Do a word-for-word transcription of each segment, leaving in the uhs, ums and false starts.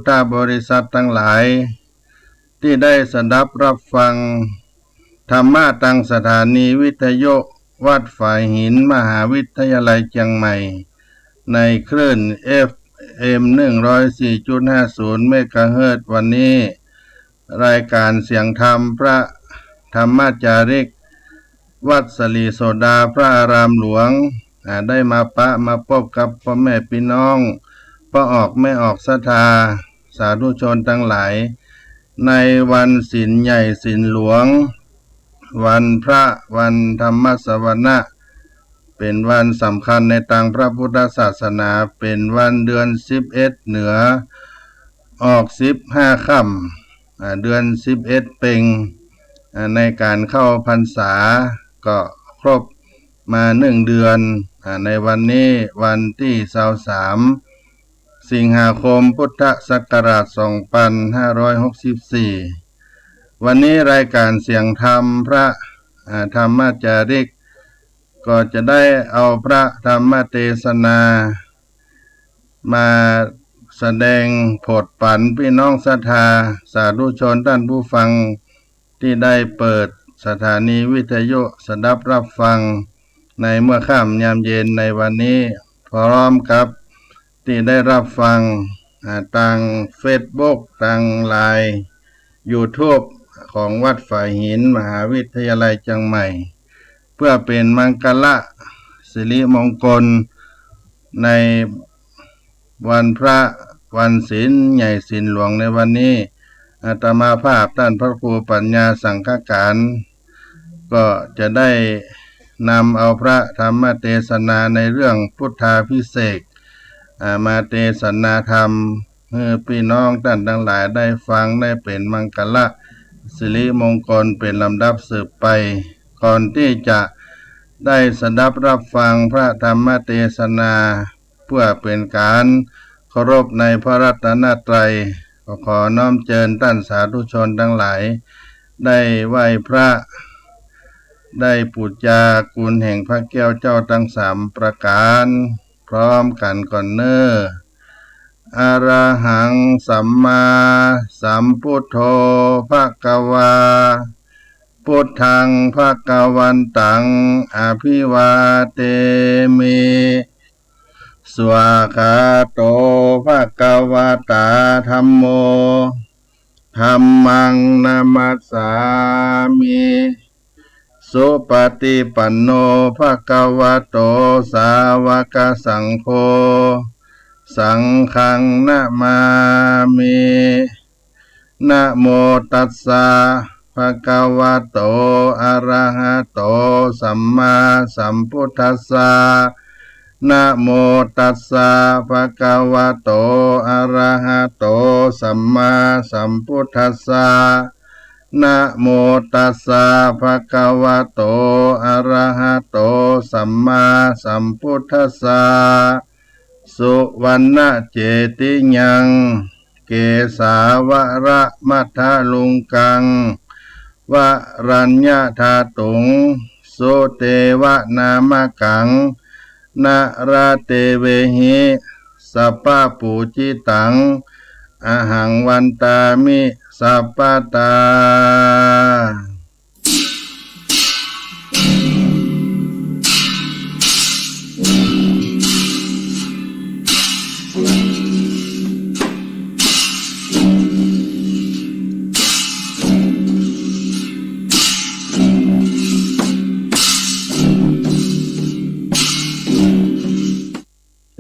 ธบริษัทตังหลาย ตี้ได้สดับฮับฟังธรรมะตางสถานีวิทยุวัดฝายหินมหาวิทยาลัยเจียงใหม่ ในคลื่น เอฟเอ็ม หนึ่งร้อยสี่จุดห้าศูนย์ เมกะเฮิรตซ์ วันนี้ รายก๋านเสียงธรรมพระธรรมจาริก วัดศรีโสดาพระอารามหลวง อ่า ได้มาปะมาปบกับป้อแม่ปี้น้อง ป้อออกแม่ออกศรัทธา สาธุชนตังหลาย ในวันศีลใหญ่ศีลหลวง วันพระ วันธรรมสวนะ เป๋นวันสำคัญในตางพระพุทธศาสนา เป๋นวันเดือนสิบเอ็ดเหนือ ออกสิบห้าค่ำ อ่า เดือนสิบเอ็ดเป็ง อ่า ในก๋านเข้าพรรษา ก็ครบมาหนึ่งเดือน อ่า ในวันนี้วันตี้ซาวสาม สิงหาคม พุทธศักราช สองปันห้าร้อยหกสิบสี่ วันนี้รายก๋านเสียงธรรมพระ อ่า ธรรมจาริก ก็จะได้เอาพระธรรมเตสนา มาแสดงผดปั๋นปี้น้องศรัทธา สาธุชนต้านผู้ฟัง ตี้ได้เปิดสถานีวิทยุสดับฮับฟัง ในเมื่อค่ำยามเย็นในวันนี้ พร้อมกับตี้ได้ฮับฟัง อ่า ตางเฟซบุ๊ก ตางไลน์ ยูทูบ ของวัดฝายหินมหาวิทยาลัยเจียงใหม่ เพื่อเป๋นมังคละสิริมงคล ในวันพระ วันศีลใหญ่ศีลหลวงในวันนี้ อาตมาภาพต้านพระครูปัญญาสังฆการ ก็จะได้นำเอาพระธรรมเตสนาในเรื่องพุทธาภิเษก อ่า มาเตสนาธรรม หื้อปี้น้องต้านตังหลายได้ฟัง ได้เป๋นมังคละสิริมงคลเป๋นลำดับสืบไป ก่อนตี้จะได้สดับฮับฟังพระธรรมเตสนา เพื่อเป๋นก๋านเคารพในพระรัตนตรัย ก็ขอน้อมเจิญต้านสาธุชนตังหลาย ได้ไหว้พระ ได้ปู๋จาคุณแห่งพระแก้วเจ้าตังสามประก๋าน พร้อมกั๋นก่อนเน่อ อะระหัง สัมมาสัมพุทโธ ภะคะวา พุทธัง ภะคะวันตัง อะภิวาเทมิ สวากขาโต ภะคะวะตา ธัมโม ธัมมัง นะมัสสามิ สุปะฏิปันโน ภะคะวะโต สาวะกะสังโฆ สังฆัง นะมามิ นะโมตัสสะ ภะคะวะโต อะระหะโต สัมมาสัมพุทธัสสะ นะโมตัสสะ ภะคะวะโต อะระหะโต สัมมาสัมพุทธัสสะ นะโมตัสสะ ภะคะวะโต อะระหะโต สัมมาสัมพุทธัสสะ สุวัณณะเจติยัง เกสาวะระมัทธะลุงกัง วะรัญญะธาตุง สุเตวะนามะกัง นะระเตเวหิ สัพพะปูจิตัง อะหังวันตามิ สัพพะตา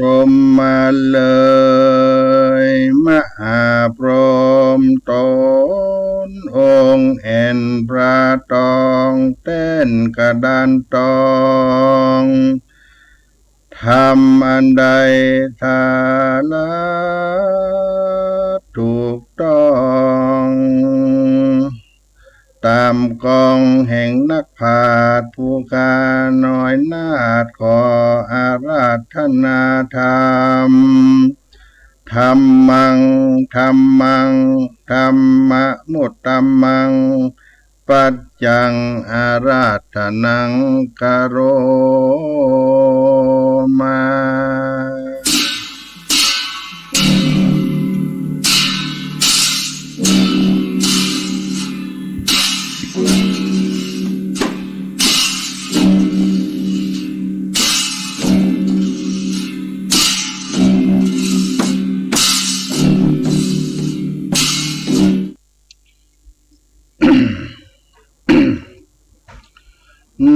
ชมมาเลย มหาพรหมต๋นองค์แอ่นพระตองแต้นกระดานตอง ธรรมอันใดทาระถูกต้อง ต๋ามกองแห่งนักปราชญ์ผู้ข้าน้อยนาถ ขออาราธนาธรรม ธัมมัง ธัมมัง ธัมมะมุตตะมัง ปัจจัง อาราธนัง กะโรมา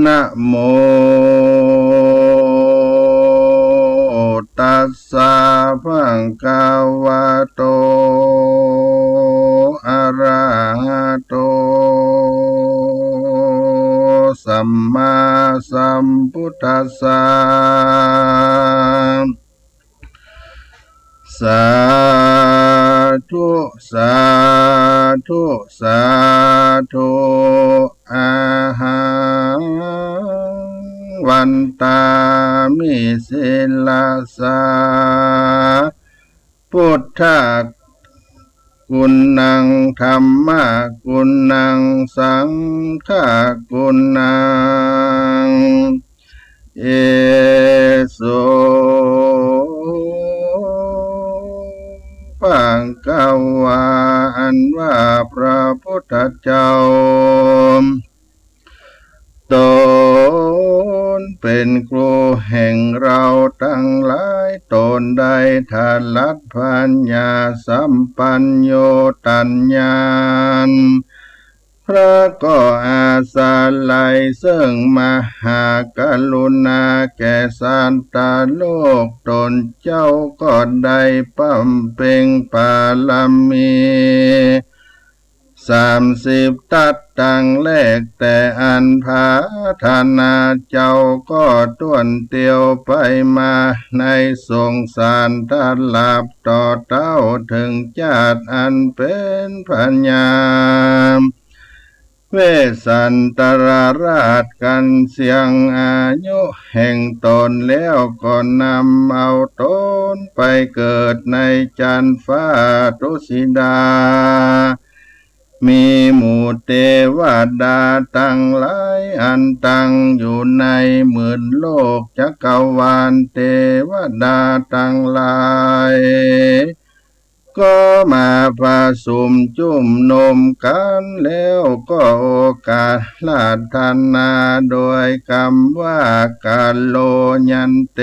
นะโมตัสสะ ภะคะวะโต อะระหะโต สัมมาสัมพุทธัสสะ สาธุ สาธุ สาธุ อะหัง วันตามิ ศิรสา พุทธะ กุณัง ธัมมะ กุณัง สังฆะ กุณัง เอสุ ภะคะวา อันว่าพระพุทธเจ้า ตนเป๋นครูแห่งเราตังหลาย ตนได้ถลัดปัญญาสัมปัญโญตัญญาณ พระก็อาศัยเซิ่งมหากรุณาแก่สัตว์โลก ตนเจ้าก็ได้บำเพ็งปารมี สามสิบทัศตังแรก แต่อันผาธนาเจ้าก็ต้วนเตียวไปมาในสงสาร ตราบต่อเต้าเถิงจาติอันเป๋นพญาเวสสันดรราช กันเสี้ยงอายุแห่งตนแล้ว ก็นำเอาตนไปเกิดในจั๊นฟ้าทุสิดา มีหมู่เตวดาตังหลายอันตั้งอยู่ในหมื่นโลกจักรวาล เตวดาตังหลายก็มาผะสุมจุมนุมกั๋นแล้ว ก็โอภาสอาราธนาโดยกำว่า กาโลยันเต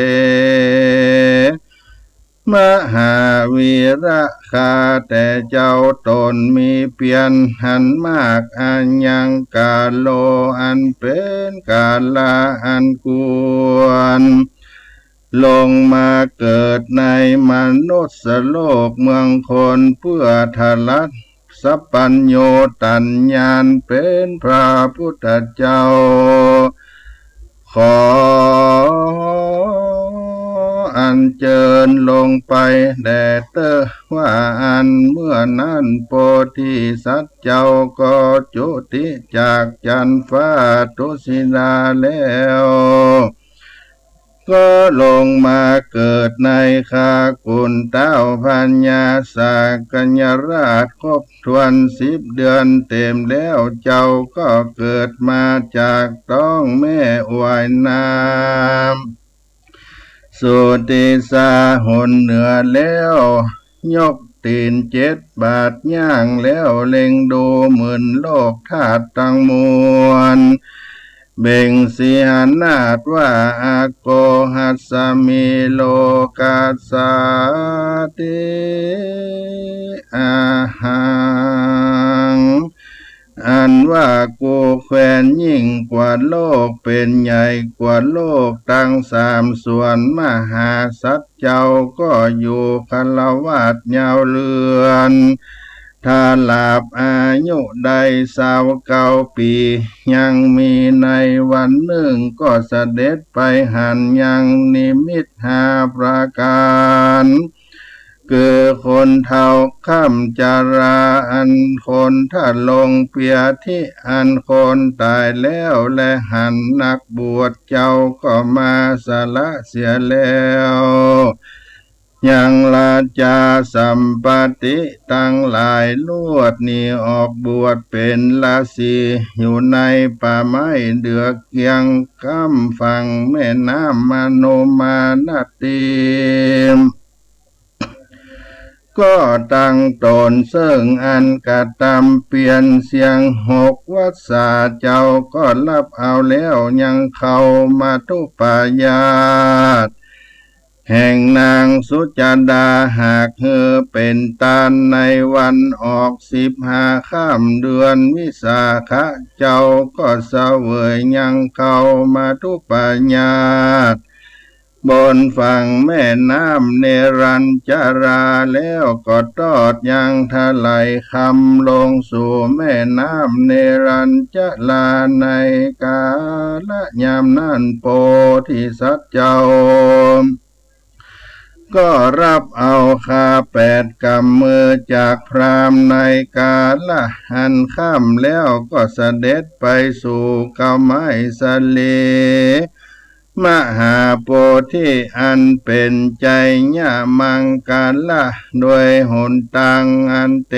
มหาวีระ ข้าแต่เจ้า ตนมีเปียรหันมาก อายังกาโล อันเป๋นกาละอันควร ลงมาเกิดในมนุสสโลกเมืองคน เพื่อถลัดสัพพัญญูตัญญาณเป๋นพระพุทธเจ้า ขออัญเจิญลงไปแด่เต๊อะ ว่าอันเมื่อนั้นโพธิสัตว์เจ้าก็จุติจากจั๊นฟ้าทุสิดาแล้ว ก็ลงมาเกิดในคากุฏเต้าพญาสักกัญญราชครบถ้วนสิบเดือนเต็มแล้ว เจ้าก็เกิดมาจากต๊องแม่อ้ายน้ำ สุติสาหนเหนือแล้ว ยกตี๋นเจ็ดบาทย่างแล้ว เล็งดูหมื่นโลกธาตุตังมวล เบ่งสีหนาฏว่า อโกหัสสะมิ โลกัสสาติ อะหัง อันว่ากูแควนยิ่งกว่าโลก เป๋นใหญ่กว่าโลกตังสามส่วน มหาสัตว์เจ้าก็อยู่คฤหัสถ์ยาวเรือน ตราบอายุได้ซาวเก้าปี๋ ยังมีในวันนึ่งก็เสด็จไปหั้นยังนิมิตห้าประก๋าน คือคนเฒ่าค่ำจรา อันคนทรงเปียธิ อันคนต๋ายแล้ว และหั้นนักบวชเจ้าก็มาสละเสียแล้ว ยังราชาสัมปติตังหลาย ลวดหนีออกบวชเป๋นฤๅษี อยู่ในป่าไม้เดือกเคียงข้ามฝั่งแม่น้ำมโนมานาติ ก็ตั้งต๋นเซิ่งอันกระตำเปียรเสี้ยงหกวรรษา เจ้าก็ฮับเอาแล้ว ยังเข้ามัทธุปายาต แห่งนางสุจดา หากหื้อเป๋นตานในวันออกสิบห้าค่ำเดือนวิสาขะ เจ้าก็เสวยยังเข้ามัทธุปายาต บนฝั่งแม่น้ำเนรัญจารา แล้วก็ตอดยังถลายคำลงสู่แม่น้ำเนรัญจารา ในกาละยามนั้น โพธิสัตว์เจ้า ก็ฮับเอาคาแปดก๋ำมือจากพราหมณ์ในกาละอันค่ำ แล้วก็เสด็จไปสู่กมัยสลี มหาโพธิอันเป๋นไชยมังคละ โดยหนตางอันเต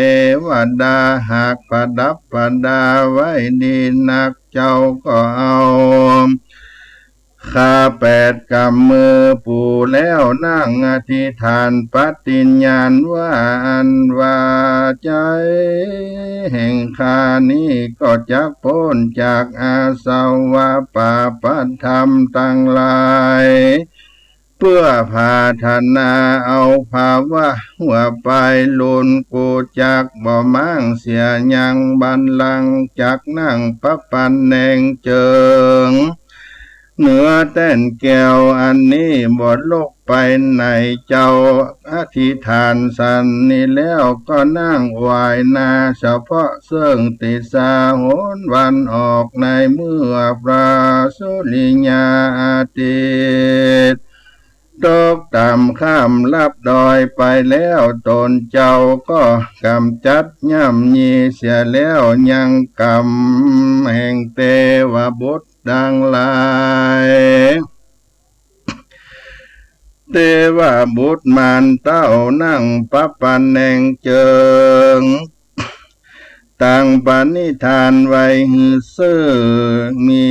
วดาหากประดับประดาไว้ดีนัก เจ้าก็เอา คาแปดก๋ำมือปูแล้วนั่งอธิษฐานปฏิญญาณว่า อันว่าไชยแห่งข้านี้ก็จักป๊นจากอาสวะปาปธรรมตังหลาย เปื้อผาถนาเอาภาวะหัวปายลุน กูจักบ่ม้างเสียยังบัลลังก์ จักนั่งประปันแนงเจิง เหนือแต้นแก้วอันนี้บ่ลุกไปไหน เจ้าอธิษฐานสันนี้แล้วก็นั่งไหว้หน้าเฉพาะเซิ่งติศาหนวันออก ในเมื่อพระสุริยาอาทิตย์ตกต่ำค่ำลับดอยไปแล้ว ตนเจ้าก็ก๋ำจัดย่ำยีเสียแล้ว ยังก๋ำแห่งเตวบุตรตังหลาย เตวบุตรมารเต้านั่งประปันแนงเจิง ตังปณิธานไว้หื้อซื่อ มี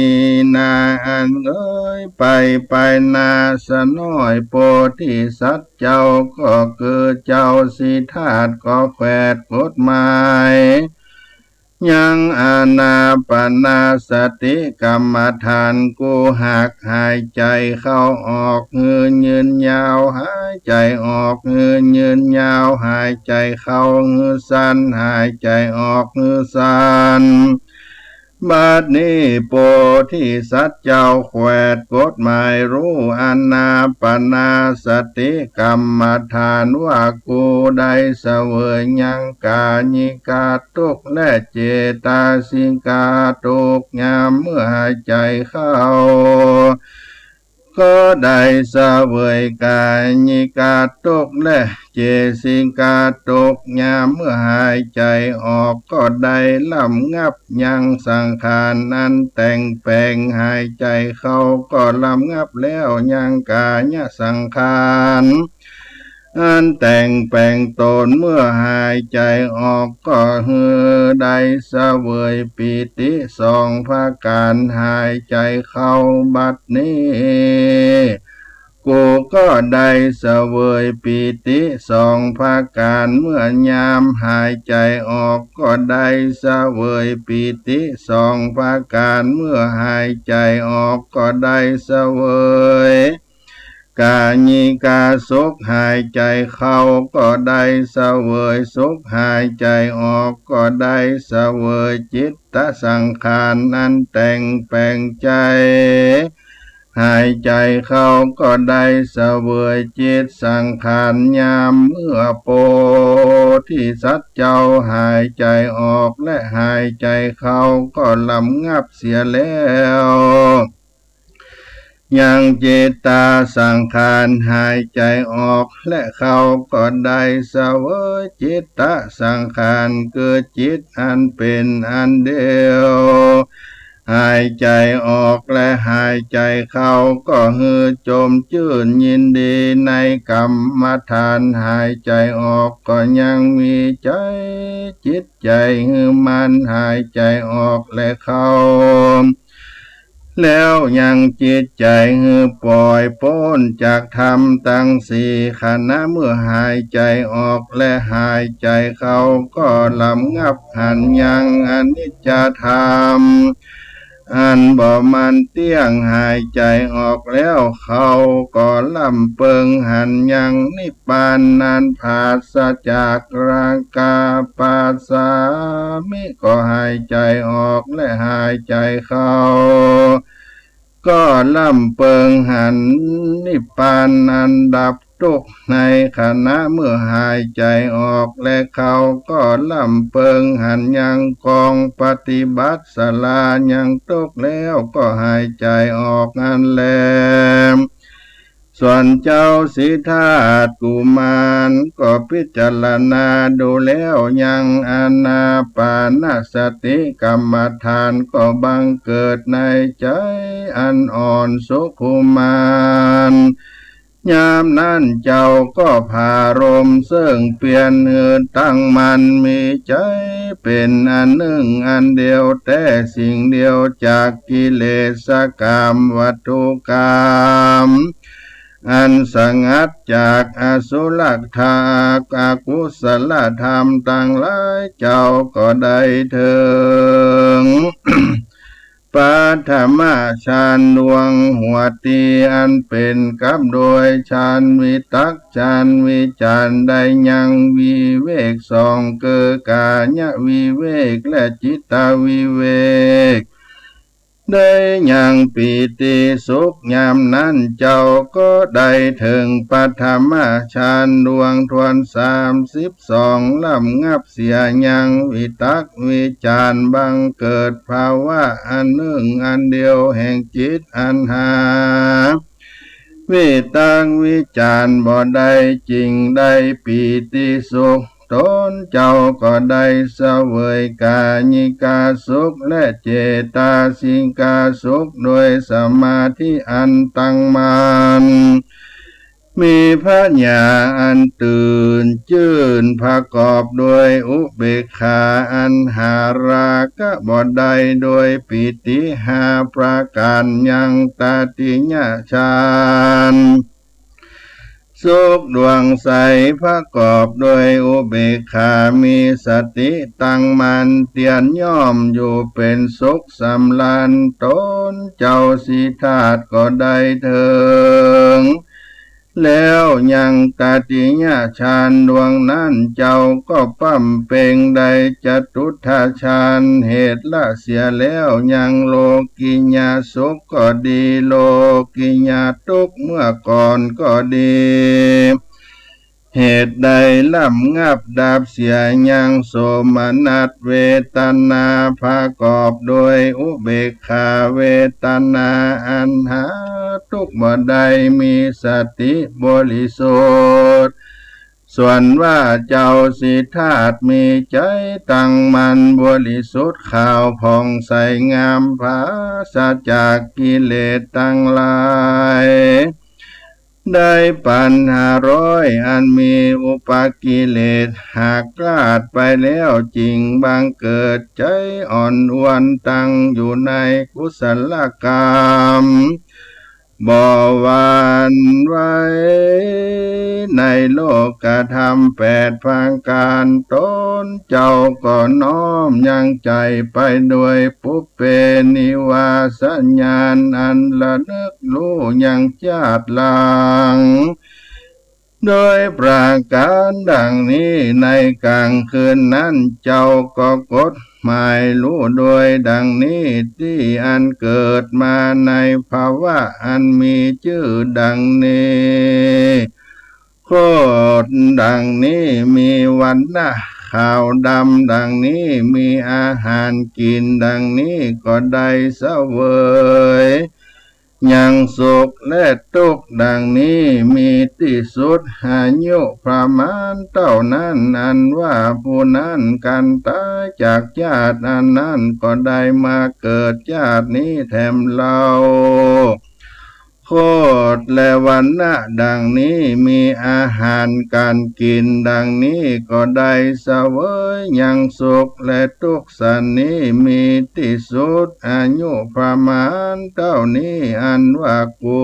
นาอันเอ๋ยไป ไปนาสะน้อย โพธิสัตว์เจ้าก็คือเจ้าสิทธัตถ์ก็แขวดกฎหมาย ยังอานาปานสติกรรมฐาน กูหากหายใจ๋เข้าออกหื้อยืนยาว หายใจ๋ออกหื้อยืนยาว หายใจ๋เข้าหื้อสั้น หายใจ๋ออกหื้อสั้น บัดนี้โพธิสัตว์เจ้าแขวดกฎหมายฮู้อานาปานสติกรรมฐานว่า กูได้เสวยยังกายิกาตุ๊กข์และเจตสิกาตุ๊กข์ ยามเมื่อหายใจ๋เข้า ก็ได้เสวยกายิกาตุ๊กข์และเจสิกาตุ๊กข์ ยามเมื่อหายใจ๋ออก ก็ได้ลำงับยังสังขารอันแต่งแป๋ง หายใจ๋เข้าก็ลำงับแล้วยังกายสังขาร อันแต่งแป๋งตนเมื่อหายใจ๋ออก ก็หื้อได้เสวยปีติสองประก๋าน หายใจ๋เข้าบัดนี้ กูก็ได้เสวยปีติสองประก๋าน เมื่อยามหายใจ๋ออก ก็ได้เสวยปีติสองประก๋าน เมื่อหายใจ๋ออก ก็ได้เสวย กายิกาสุข หายใจ๋เข้าก็ได้เสวยสุข หายใจ๋ออกก็ได้เสวยจิตตสังขารอันแต่งแป๋งใจ๋ หายใจ๋เข้าก็ได้เสวยจิตสังขาร ยามเมื่อโพธิสัตว์เจ้าหายใจ๋ออกและหายใจ๋เข้าก็ลำงับเสียแล้ว ยังจิตตสังขารหายใจ๋ออกและเข้าก็ได้เสวยจิตตสังขาร คือจิตอันเป๋นอันเดียว หายใจ๋ออกและหายใจ๋เข้าก็หื้อจมจื้นยินดีในกรรมฐาน หายใจ๋ออกก็ยังมีใจ๋ จิตใจ๋หื้อมั่น หายใจ๋ออกและเข้า แล้วยังจิตใจ๋หื้อป่อยป๊นจากธรรมตังสี่ ขณะเมื่อหายใจ๋ออกและหายใจ๋เข้าก็ลำงับหันยังอนิจจธรรม อันบ่มันเตี้ยง หายใจ๋ออกแล้ว เขาก็ล่ำเปิงหันยังนิพพานอันปราศจากราคะ ปัสสามิ ก็หายใจ๋ออกและหายใจ๋เข้า ก็ล่ำเปิงหันนิพพานอันดับตุ๊กข์ในขณะเมื่อหายใจ๋ออก และเขาก็ล่ำเปิงหันยังกองปฏิบัติสลายังตุ๊กข์แล้วก็หายใจ๋ออกนั้นแล ส่วนเจ้าสิทธัตถ์กุมารก็พิจารณาดูแล้วยังอานาปานสติกรรมฐานก็บังเกิดในใจ๋อันอ่อนสุขุมาน ยามนั้นเจ้าก็ผาลมเซิ่งเปียรหื้อตั้งมั่นมีใจ๋เป๋นอันนึ่งอันเดียวแต๊สิ่งเดียวจากกิเลสกรรมวัตถุกรรม อันสงัดจากอสุรกรรมอกุศลธรรมตังหลาย เจ้าก็ได้เถิง ปัทมฌานดวงหัวตี้อันเป๋นกับโดยฌานวิตกฌานวิจารได้ยังวิเวกสอง เกื้อกายวิเวกและจิตวิเวก ได้ยังปีติสุข ยามนั้นเจ้าก็ได้เถิงปัทมฌานดวงถ้วนสามสิบสอง ล่ำงับเสียยังวิตกวิจารบังเกิดภาวะอันนึ่งอันเดียวแห่งจิตอันหา วิตกวิจารบ่ได้ จึงได้ปีติสุข ต๋นเจ้าก็ได้เสวยกายิกสุขและเจตสิกสุขโดยสมาธิอันตั้งมั่น มีผญาอันตื่นจื้นประกอบโดยอุเบกขาอันหาราคะบ่ได้โดยปีติห้าประก๋านยังตติยฌาน สุขดวงใสประกอบโดยอุเบกขามีสติตั้งมั่นเตียรย่อมอยู่เป๋นสุขสำราญ ต๋นเจ้าสิทธัตถ์ก็ได้เถิง แล้วยังตติยฌานดวงนั้น เจ้าก็ปำเพ็งได้จตุตถฌาน เหตุละเสียแล้วยังโลกิยสุขก็ดี โลกิยตุ๊กข์เมื่อก่อนก็ดี เหตุใดล่ำงับดับเสียยังโสมนัสเวทนาประกอบโดยอุเบกขาเวทนาอันหาตุ๊กข์บ่ได้มีสติบริสุทธิ์ ส่วนว่าเจ้าสิทธัตถ์มีใจ๋ตั้งมั่นบริสุทธิ์ขาวผ่องใสงามปราศจากกิเลสตังหลาย ได้ปัญหาร้อยอันมีอุปกิเลสหักลาดไปแล้ว จึงบังเกิดใจ๋อ่อนอ้วนตั้งอยู่ในกุศลกรรม บ่หวั่นไหวในโลกธรรมแปดประก๋าน ต๋นเจ้าก็น้อมยังใจ๋ไปโดยปุพเพนิวาสญาณอันระลึก ฮู้ยังจาติหลัง โดยประก๋านดังนี้ ในก๋างคืนนั้นเจ้าก็กำหมายฮู้โดยดังนี้ ตี้อันเกิดมาในภาวะอันมีจื้อดังนี้ คตดังนี้ มีวรรณะขาวดำดังนี้ มีอาหารกิ๋นดังนี้ ก็ได้เสวยยังสุขและตุ๊กข์ดังนี้ มีตี้สุดอายุประมาณเต้านั้น อันว่าผู้นั้นกันต๋ายจากจาติอันนั้น ก็ได้มาเกิดจาตินี้แถมเล่า คตและวรรณะดังนี้ มีอาหารก๋านกิ๋นดังนี้ ก็ได้เสวยยังสุขและตุ๊กข์สันนี้ มีตี้สุดอายุประมาณเต้านี้ อันว่ากู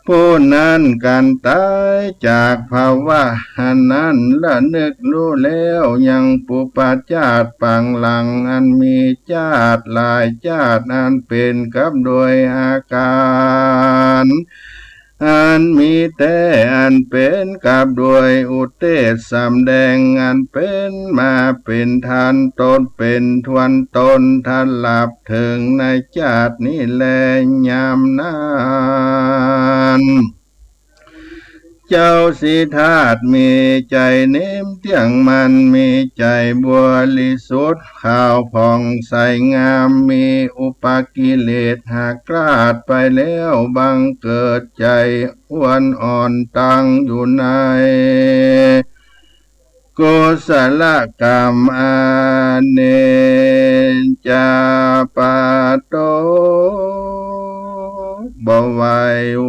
ผู้นั้นกาลต๋ายจากภวะอันนั้น ระนึกฮู้แล้วยังปุพพจาติป๋างหลัง อันมีจาติหลายจาติ อันเป๋นกับโดยอาก๋าน อันมีแต๊ อันเป๋นกับโดยอุเตสสำแดง อันเป๋นมาเป๋นตันต๋นเป๋นทวนต๋น ตลอดเถิงในจาตินี้แล ยามนั้น เจ้าสิทธัตถ์มีใจ๋นิ่มเตี้ยงมั่น มีใจ๋บริสุทธิ์ขาวผ่องใสงาม มีอุปกิเลสหักราดไปแล้ว บังเกิดใจ๋อ้วนอ่อนตังอยู่ใน กุศลกรรมอันเนจาปาโต บ่ไหว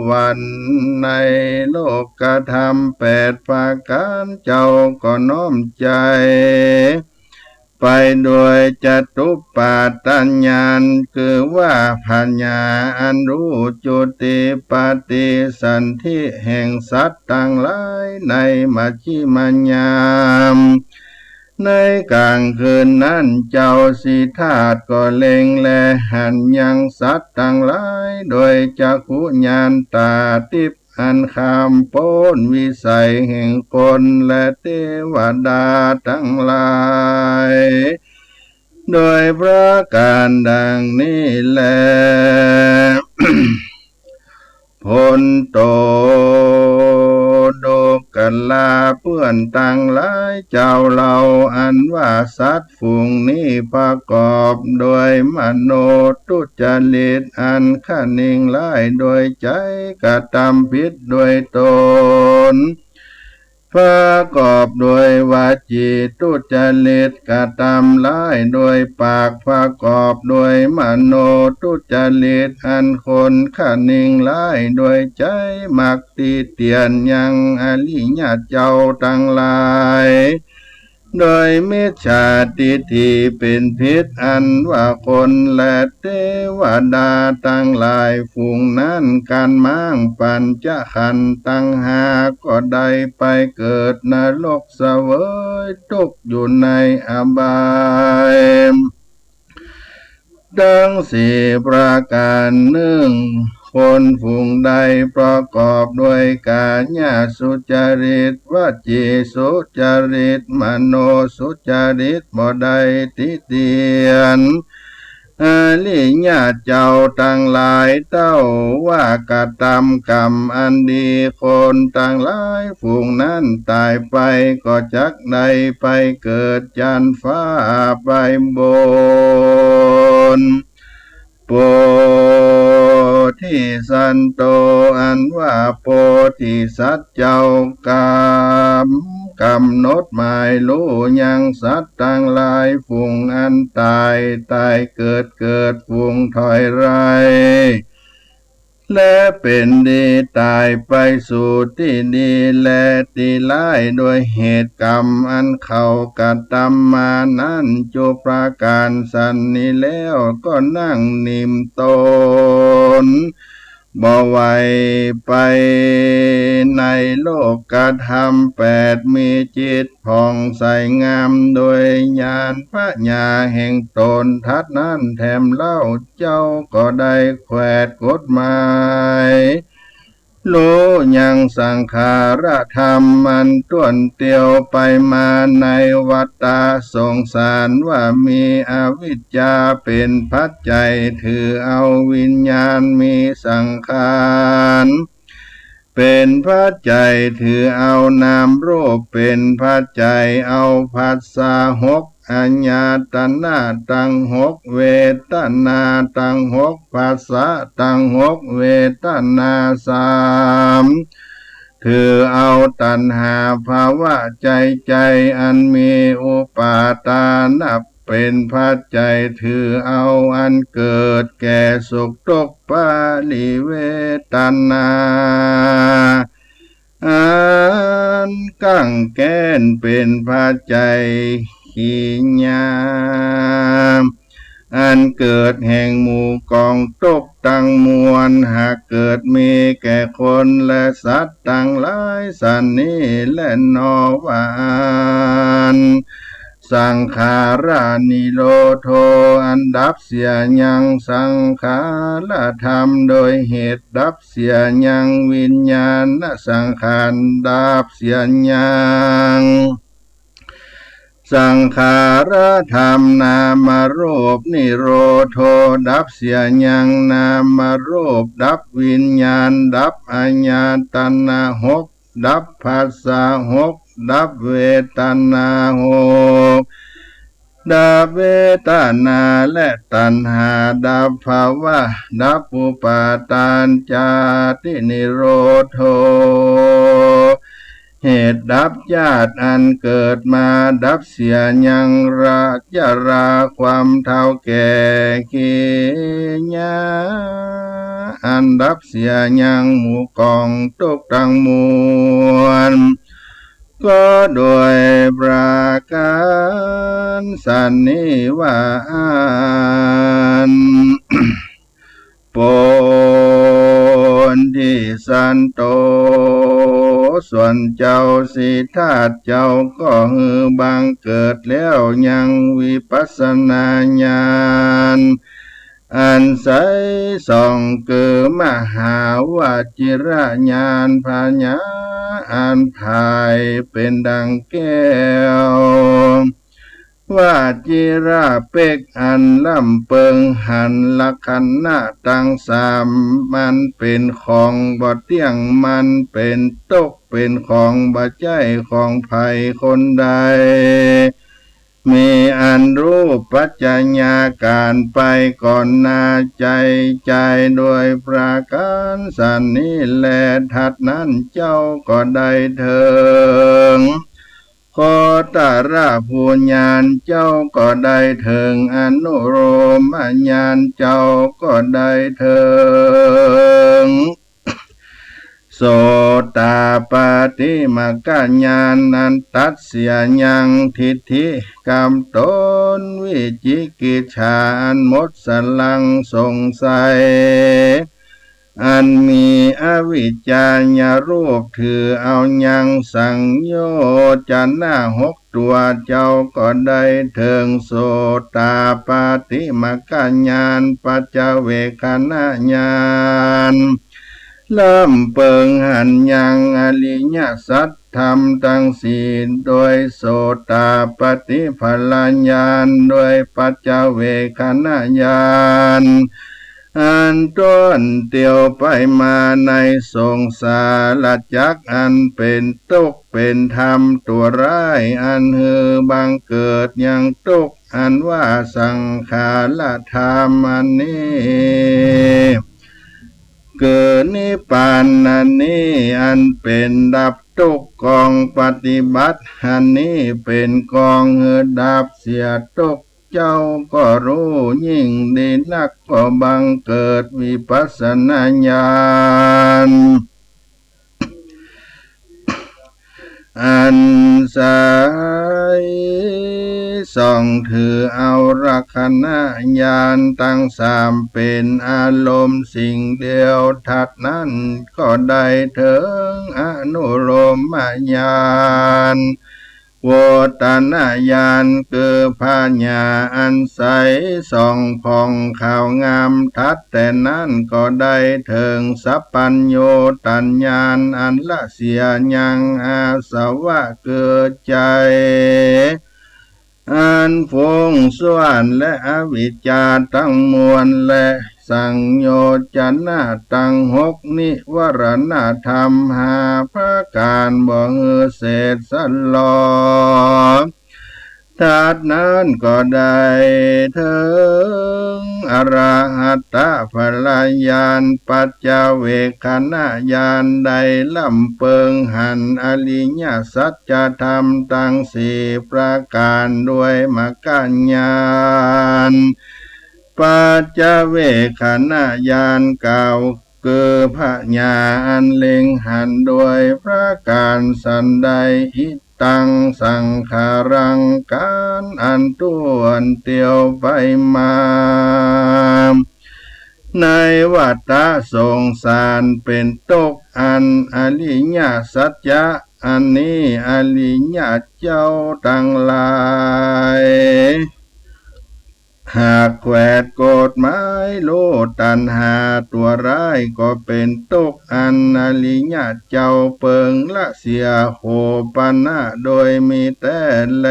หวั่นในโลกธรรมแปดประก๋าน เจ้าก็น้อมใจ๋ไปโดยจตุปาทญาณ คือว่าปัญญาอันฮู้จุติปฏิสนธิแห่งสัตว์ตังหลายในมัชฌิมญาณ ในก๋างคืนนั้น เจ้าสิทธัตถ์ก็เล็งแลหันยังสัตว์ตังหลาย โดยจักขุญาณตาทิพย์ อันข้ามป๊นวิสัยแห่งคนและเตวดาตังหลาย โดยประก๋านดังนี้แล โพนโต ดูกราเปื้อนตังหลาย เจ้าเฮาอันว่าสัตว์ฝูงนี้ประกอบโดยมโนทุจริต อันคะนิงร้ายโดยใจ๋ กระตำผิดโดยต๋น ประกอบโดยวจีทุจริต กระตำร้ายโดยปาก ประกอบโดยมโนทุจริต อันคนคะนิงร้ายโดยใจ๋ มักติเตียนยังอริยะเจ้าตังหลาย โดยมิจฉาทิฏฐิเป๋นผิด อันว่าคนและเตวดาตังหลายฝูงนั้น ก๋านม้างปัญจขันธ์ตังห้า ก็ได้ไปเกิดนรกเสวยตุ๊กข์อยู่ในอบาย ตังสี่ประก๋าน นึ่ง คนฝูงใดประกอบโดยก๋ายสุจริต วจีสุจริต มโนสุจริต บ่ได้ติเตียนอริยะเจ้าตังหลาย เต้าว่ากระตำกรรมอันดี คนตังหลายฝูงนั้นต๋ายไป ก็จักได้ไปเกิดจั๊นฟ้าไปบน โพธิสัตว์โต อันว่าโพธิสัตว์เจ้า กำ กำหนดหมายฮู้ยังสัตว์ตังหลายฝูงอันต๋าย ต๋ายเกิด เกิดฝูงถอยไร้ และเป๋นดี ต๋ายไปสู่ตี้ดี และตี้ร้าย โดยเหตุกรรมอันเขากระตำมานั้น จุประก๋านสันนี้แล้ว ก็นั่งนิ่มต๋น บ่ไหวไปในโลกธรรมแปด มีจิตผ่องใสงาม โดยญาณปัญญาแห่งต๋น เต้านั้นแถมเล่า เจ้าก็ได้แขวดกฎหมาย ฮู้ยังสังขารธรรมอันต้วนเตียวไปมาในวัฏฏะสงสาร ว่ามีอวิชชาเป๋นปัจจัย ถือเอาวิญญาณ มีสังขารเป๋นปัจจัย ถือเอานามรูปเป๋นปัจจัย เอาผัสสะหก อายตนะตังหก เวทนาตังหก ผัสสะตังหก เวทนาสาม ถือเอาตัณหาภวะใจ๋ใจ๋ อันมีอุปาทานเป๋นปัจจัย ถือเอาอันเกิดแก่สุขทุกข์ ปริเวทนา อันกั้งแก้นเป๋นปัจจัย กิริยา อันเกิดแห่งหมู่ก๋องตุ๊กข์ตังมวล หากเกิดมีแก่คนและสัตว์ตังหลายสันนี้แลหนอ ว่าอั้น สังขารานิโรโธ อันดับเสียยังสังขารธรรม โดยเหตุดับเสียยังวิญญาณสังขาร ดับเสียยังสังขารธรรมนามรูป นิโรโธ ดับเสียยังนามรูป ดับวิญญาณ ดับอายตนะหก ดับผัสสะหก ดับเวทนาหก ดับเวทนาและตัณหา ดับภวะ ดับอุปาทาน ชาตินิโรโธ เหตุดับชาติอันเกิดมา ดับเสียยังรา ชรา ความเฒ่าแก่ ขีณา อันดับเสียยังหมู่ก๋องตุ๊กข์ตังมวล ก็โดยประก๋านสันนี้ ว่าอั้น โปนธิสัตโต ส่วนเจ้าสิทธัตถะเจ้าก็หื้อบังเกิดแล้วยังวิปัสสนาญาณ อันใสส่อง คือมหาวจิรญาณ ผญาอันผายเป๋นดังแก้ว วจิรเป๊ก อันล้ำเปิงหันลักขณะตังสาม มันเป๋นของบ่เตี้ยง มันเป๋นตุ๊กข์ เป๋นของบ่ใจ้ของใผคนใด มีอันรู้ปัจจัยาก๋ารไปก่อนหน้าใจ๊ ใจ๊โดยประก๋านสันนี้แล ทัดนั้นเจ้าก็ได้เถิง โคตรภูญาณ เจ้าก็ได้เถิง อนุโลมญาณ เจ้าก็ได้เถิง โสตาปัตติมัคคญาณ อันตัดเสียยังทิฏฐิกับต๋น วิจิกิจฉาอันหมดสลังสงสัย อันมีอวิชชาญารูปถือเอายัง สังโยชนะหกตั๋ว เจ้าก็ได้เถิง โสตาปัตติมัคคญาณ ปัจจเวกขณญาณ ล้ำเปิงหันยังอริยสัจธรรมตังสี่ โดยโสตาปัตติผลญาณ โดยปัจจเวกขณญาณ อันต้นเตียวไปมาในสงสารจักรอันเป๋นตุ๊กข์เป๋นธรรมตั๋วร้าย อันหื้อบังเกิดยังตุ๊กข์ อันว่าสังขารธรรมอันนี้ คือนิพพานอันนี้ อันเป๋นดับตุ๊กข์ กองปฏิบัติอันนี้เป๋นกองหื้อดับเสียตุ๊กข์ เจ้าก็ฮู้ยิ่งดีนัก ก็บังเกิดวิปัสสนาญาณ อันใสส่องถือเอาลักขณญาณตังสามเป๋นอารมณ์สิ่งเดียว ทัดนั้นก็ได้เถิงอนุโลมญาณ โวตนญาณ คือผญาอันใสส่องผ่องขาวงาม ทัดแต่นั้นก็ได้เถิงสัพพัญญูตญาณ อันละเสียยังอาสวะคือใจ๋ อันฟุ้งซ่านและอวิชชาตังมวล และสังโยชนะตังหก นิวรณธรรมห้าประก๋าน บ่หื้อเสร็จสลอ ทัดนั้นก็ได้เถิงอรหัตตผลญาณ ปัจจเวกขณญาณ ได้ล้ำเปิงหันอริยสัจธรรมตังสี่ประก๋าน ด้วยมัคคญาณ ปัจจเวกขณญาณ กล่าวคือผญาอันเล็งหันด้วยประก๋านสันใด อิ ตัง สังขารัง ก๋านอันต้วนเตียวไปมา ในวัฏฏะสงสารเป๋นตุ๊กข์ อันอริยสัจจะอันนี้ อริยะเจ้าตังหลาย หากแขวดกฎหมาย โลภตัณหาตั๋วร้าย ก็เป๋นตุ๊กข์ อันอริยะเจ้าเปิงละเสีย โหปะนะ โดยมีแต๊แล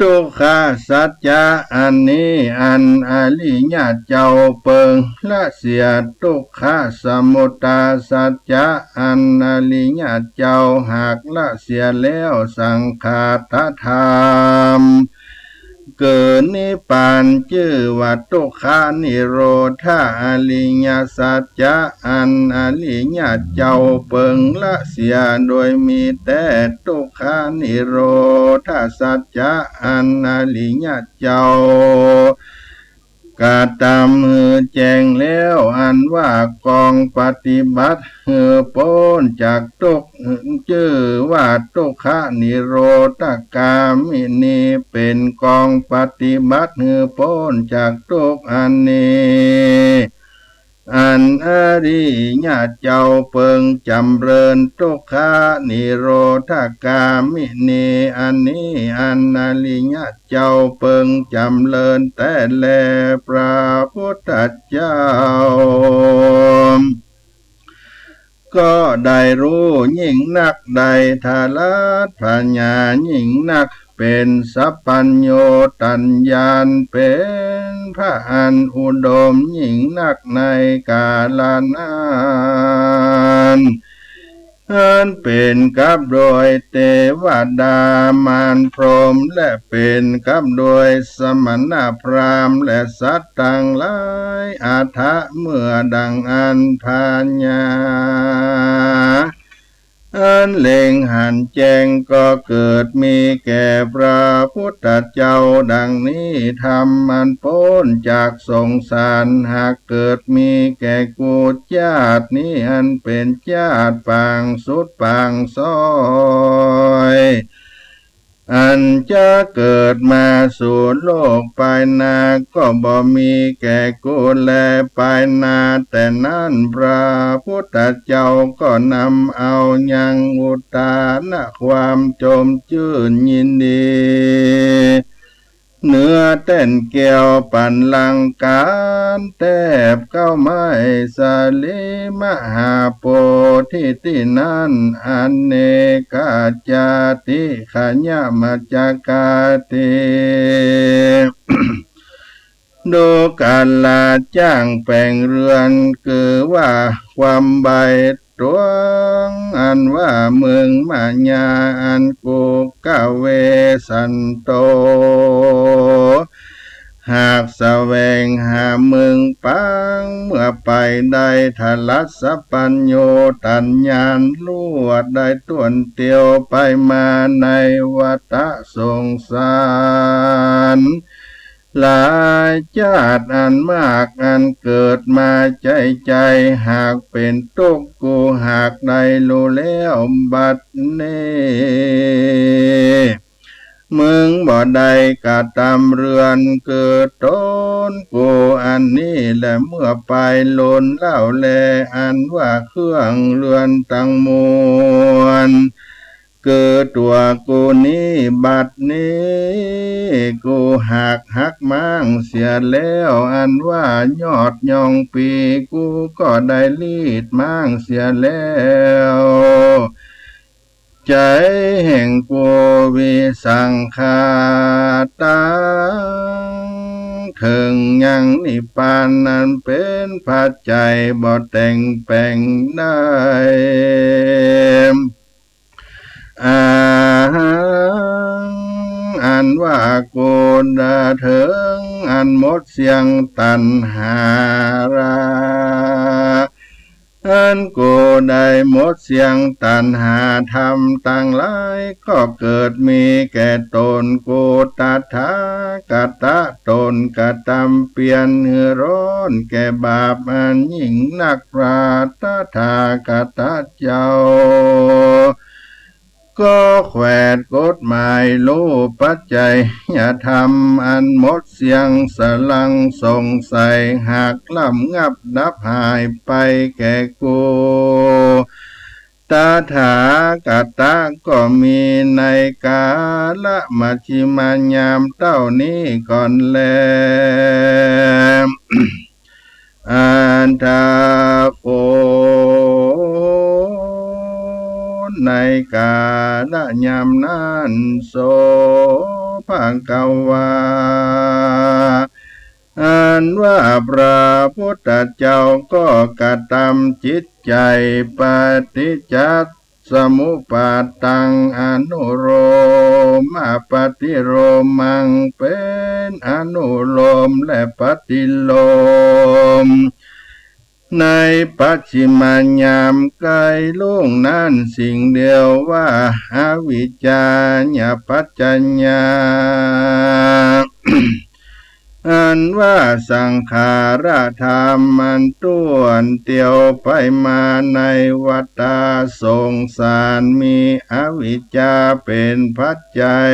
ทุกขสัจจะอันนี้ อันอริยะเจ้าเปิงละเสีย ทุกขสมุตัยสัจจะอันอริยะเจ้าหากละเสียแล้ว สังคตธรรม เกิดนิพพานจื้อว่าทุกขนิโรธาอริยสัจจะ อันอริยะเจ้าเปิงละเสีย โดยมีแต๊ทุกขนิโรธาสัจจะ อันอริยะเจ้ากระตำหื้อแจ้งแล้ว อันว่ากองปฏิบัติหื้อป๊นจากทุกข์ จื้อว่าทุกขนิโรธคามินี เป๋นกองปฏิบัติหื้อป๊นจากทุกข์อันนี้ อันอริยะเจ้าเปิงจ๋ำเริญทุกขนิโรธคามินี อันนี้ อันอริยะเจ้าเปิงจ๋ำเริญแต๊แล พระพุทธเจ้า ก็ได้ฮู้ยิ่งนัก ได้ถลัดผญายิ่งนัก เป๋นสัพพัญญูตัญญาณ เป๋นพระอันอุดมยิ่งนักในกาละนั้น อันเป๋นกับโดยเตวดา มารพรหม และเป๋นกับโดยสมณพราหมณ์ และสัตว์ตังหลาย อัฏฐะ เมื่อดังอั้น ผญา อันเล็งหันแจ้งก็เกิดมีแก่พระพุทธเจ้าดังนี้ ธรรมอันป๊นจากสงสารหากเกิดมีแก่กู จาตินี้อันเป๋นจาติปางสุดปางส้อย อันจะเกิดมาสู่โลกปายหน้าก็บ่มีแก่กูแล ปายหน้าแต่นั้นพระพุทธเจ้าก็นำเอายังอุทานความจมจื้นยินดี เหนือแต้นแก้วปันลังก์ก๋านแต๊บเก๊าไม้สาลีมหาโพธิตี้นั้น อเนกาจาติขยมัจจกาติ ดูกราจ้างแป๋งเฮือน คือว่าความใบตวง อันว่าเมืองมายา อันกุกขเวสสันโต หากแสวงหาเมืองปาง เมื่อไปได้ถลัดสัพพัญญูตัญญาณ ฮู้ได้ต้วนเตียวไปมาในวัฏฏะสงสาร หลายจาติอันมาก อันเกิดมาใจ้ใจ้ หากเป๋นตุ๊กข์ กูหากได้ฮู้แล้วบัดนี้ มึงบ่ได้กระตำเฮือนคือต๋นกูอันนี้แล เมื่อไปล้นแล้วแล อันว่าเครื่องเฮือนตังมวล คือตั๋วกูนี้ บัดนี้กูหากหักม้างเสียแล้ว อันว่ายอดยองปี กูก็ได้ลีดม้างเสียแล้ว ใจ๋แห่งกูวิสังขตัง เถิงยังนิพพานนั้นเป๋นพระใจ๋บ่แต่งแป๋งได้ อาหัง อันว่ากูได้เถิง อันหมดเสี้ยงตัณหารา อั้นกูได้หมดเสี้ยงตัณหาธรรมตังหลาย ก็เกิดมีแก่ต๋นกู ตถาคตะ ต๋นกระตำเปียรหื้อฮ้อนแก่บาปอันยิ่งนัก พระตถาคตะเจ้า ก็แขวนกฎหมายฮู้ปัจจัยธรรมอันหมดเสี้ยงสลังสงสัย หากระงับดับหายไปแก่กู ตถาคตะก็มีในกาละมัชฌิมายามเต้านี้ก่อนแล อัตถะโข ในกาละยามนั้น โส ภะคะวา อันว่าพระพุทธเจ้าก็กระตำจิตใจ๋ ปฏิจจสมุปปาทัง อนุโลมปฏิโลมัง เป๋นอนุโลมและปฏิโลม ในปัจฉิมายามใก้รุ่งนั้น สิ่งเดียวว่าอวิชชาปัจจยา อันว่าสังขารธรรมอันต้วนเตียวไปมาในวัฏฏะสงสาร มีอวิชชาเป๋นปัจจัย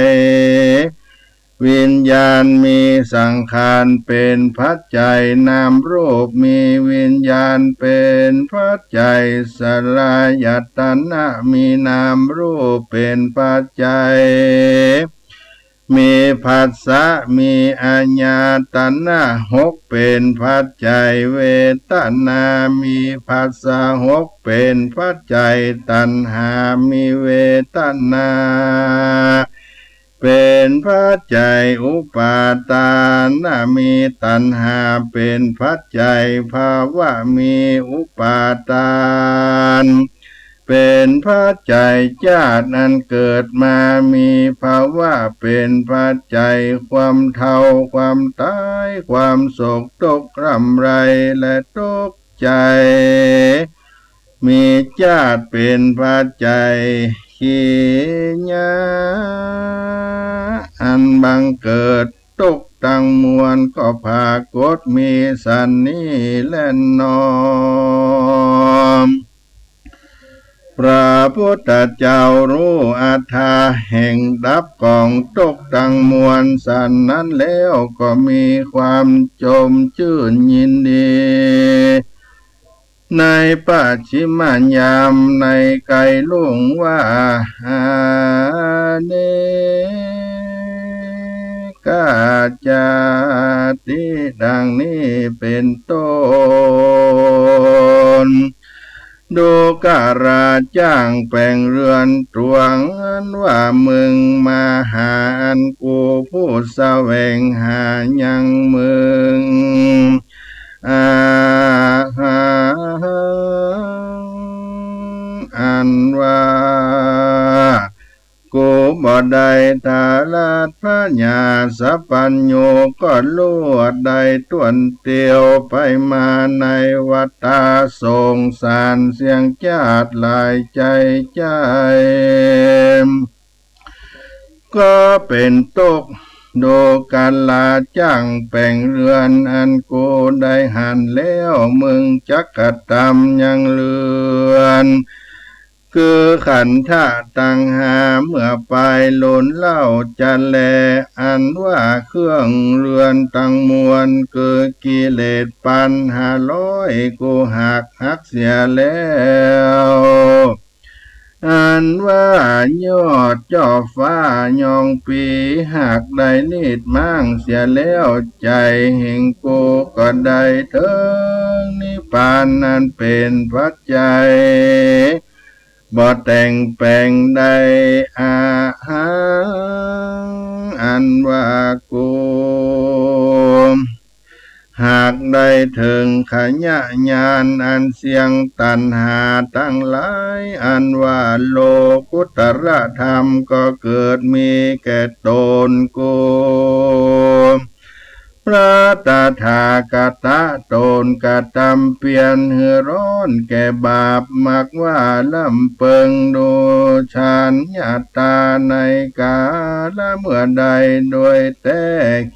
วิญญาณ มีสังขารเป๋นปัจจัย นามรูป มีวิญญาณเป๋นปัจจัย สลายตนะ มีนามรูปเป๋นปัจจัย มีผัสสะ มีอายตนะหกเป๋นปัจจัย เวทนา มีผัสสะหกเป๋นปัจจัย ตัณหา มีเวทนาเป๋นปัจจัย อุปาทาน มีตัณหาเป๋นปัจจัย ภวะ มีอุปาทานเป๋นปัจจัย ชาติอันเกิดมา มีภวะเป๋นปัจจัย ความเฒ่า ความต๋าย ความโศกตกร่ำไรและตกใจ๋ มีชาติเป๋นปัจจัย ขีณะ อันบังเกิด ตุ๊กข์ตังมวลก็ผากฏมีสันนี้แลหนอ พระพุทธเจ้าฮู้อัตถะแห่งดับของตุ๊กข์ตังมวลสันนั้นแล้ว ก็มีความจมจื้นยินดี ในปัจฉิมยามในใก้รุ่งว่า อเนกาจาติ ดังนี้เป๋นต้น ดูกราจ้างแป๋งเฮือนตวง อันว่ามึงมาหา อันกูผู้แสวงหายังมึง อะหัง อันว่ากูบ่ได้ ทรัตถพญาสัพพัญญูก็ลวดได้ต้วนเตียวไปมาในวัฏฏะสงสาร เสี้ยงชาติหลายใจ๋ใจ๋ ก็เป๋นตุ๊กข์ ดูกราจ้างแป๋งเฮือน อันกูได้หันแล้ว มึงจักกระตำยังเฮือน คือขันธะตังห้า เมื่อปายหลุนเล่าจะแล อันว่าเครื่องเฮือนตังมวล คือกิเลสปันห้าร้อย กูหัก หักเสียแล้ว อันว่ายอดจ้อฟ้ายองปี หากได้นิดม้างเสียแล้ว ใจ๋แห่งกูก็ได้เถิงนิพพาน อันเป๋นปัจจัย บ่แต่งแป๋งได้ อะหัง อันว่ากู หากได้เถิงขยะญาณ อันเสี้ยงตัณหาตังหลาย อันว่าโลกุตตรธรรม ก็เกิดมีแก่ต๋นกู พระตถาคตะตนกระตำเปียรหื้อร้อนแก่บาป มักว่าลำเปิงดูฉันยตาในกาละเมื่อใด โดยแต๊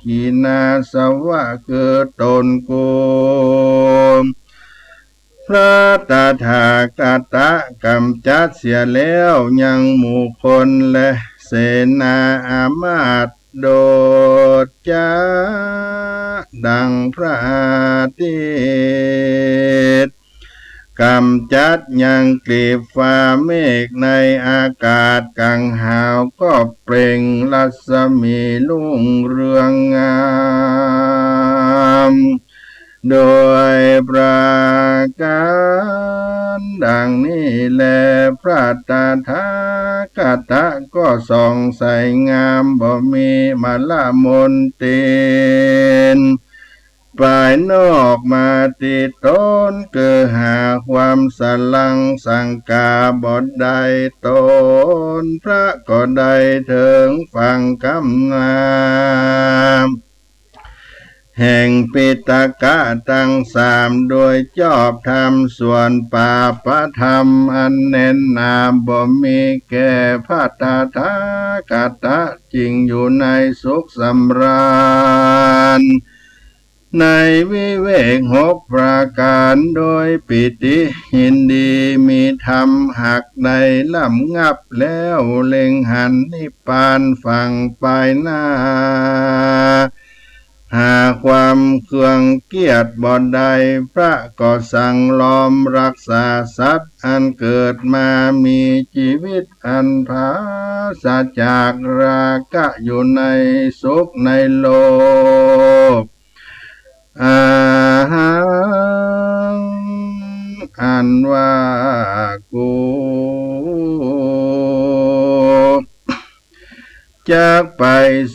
ขีณาสวะคือตนกู พระตถาคตะกำจัดเสียแล้วยังหมู่คนและเสนาอามาตย์ โดษจะดังพระอาทิตย์กำจัดยังกลีบฟ้าเมฆในอากาศก๋างหาว ก็เปล่งรัศมีรุ่งเรืองงาม โดยประก๋ารดังนี้แล พระตถาคตะก็ส่องใสงาม บ่มีมลมลตี้ภายนอกมาตี้ตน คือหาความสลังสังกาบ่ได้ ตนพระก็ได้เถิงฝั่งกำนา แห่งปิฎกะตังสาม โดยจอบธรรมส่วนปาปธรรมอันแน่นหนา บ่มีแก่พระตถาคตะ จิ่งอยู่ในสุขสำราญ ในวิเวกหกประก๋าร โดยปีติยินดี มีธรรมหากได้ลำงับแล้ว เล็งหันนิพพานฝั่งปายหน้า หาความเคืองเกียจบ่ได้ พระก็สังรอมรักษาสัตว์อันเกิดมามีจีวิตอันผาศจากราคะอยู่ในสุขในโลก อาหัง อันว่ากู จักไป